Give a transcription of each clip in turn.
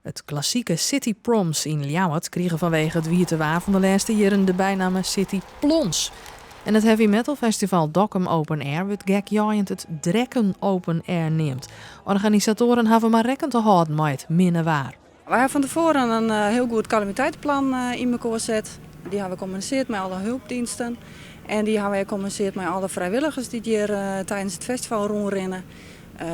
It klassike City Proms yn Ljouwert krige fanwege it wiete waar fan de lêste jierren de bynamme City Plons. En it heavy metal festival Dokkum Open Air wurdt gekjeiend it Drekken Open Air neamd. Organisatoaren hawwe mar rekken te hâlden mei it minne waar. Wy hawwe fan tefoaren in hiel goed kalamiteiteplan yn mekoar set. Dy hawwe we kommunisearre mei alle hulpdiensten en dy hawwe we ek kommunisearre mei alle frijwilligers dy't hjir tidens it festival rûnrinne.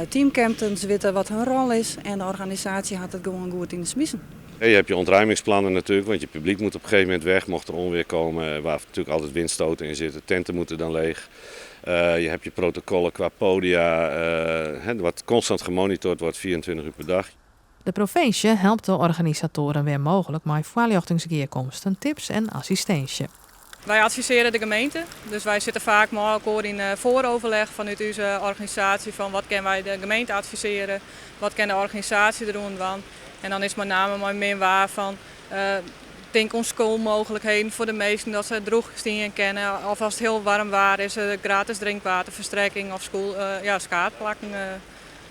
Teamcaptains witte wat hun rol is en de organisaasje hat it gewoan goed yn de smisen. Je hebt je ontruimingsplannen natuurlijk, want je publiek moet op een gegeven moment weg, mocht er onweer komen, waar natuurlijk altijd windstoten in zitten. Tenten moeten dan leeg. Je hebt je protocollen qua podia, wat constant gemonitord wordt, 24 uur per dag. De provinsje helpt de organisatoaren wêr mooglik mei foarljochtingsgearkomsten, tips en assistinsje. Wy advisearje de gemeente, dus wy sitte faak mei elkoar yn foaroverleg fanút ús organisaasje fan wat kinne wy de gemeente advisearje, wat kin de organisaasje deroan dwaan. En dan is it mei name mei min waar fan tink oan skûlmooglikheden foar de minsken dat se drûch stean kinne of as it hiel waarm waar is gratis drinkwaterferstrekking of skûl, ja, skaadplakken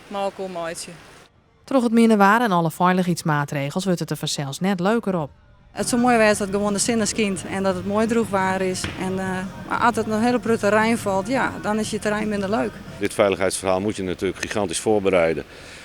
mei elkoar meitsje. Troch it minne waar en alle feilichheidsmaatregels wurdt it der fansels net leuker op. It soe moai wêze dat gewoan de sinne skynt en dat it moai drûch waar is. En, mar as it in hiele protte rein falt, ja, dan is je terrein minder leuk. Dit veiligheidsverhaal moet je natuurlijk gigantisch voorbereiden.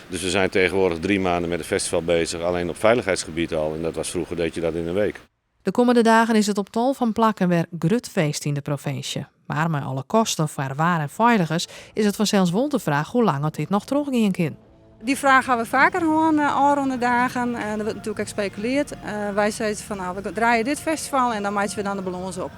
Dus we zijn tegenwoordig 3 maanden met het festival bezig, alleen op veiligheidsgebied al. En dat was vroeger deed je dat in een week. De kommende dagen is it op tal fan plakken wer grut feest yn de provinsje. Mar mei alle kosten foar waar en feiligens is it fansels wol de fraach hoe lang dit noch trochgean kin. Dy fraach hawwe we faker hân ôfrûne dagen. En der wurdt natuerlik ek spekulearre. Wy sizze fan no, we draaie dit festival en dan meitsje we dan de balâns op.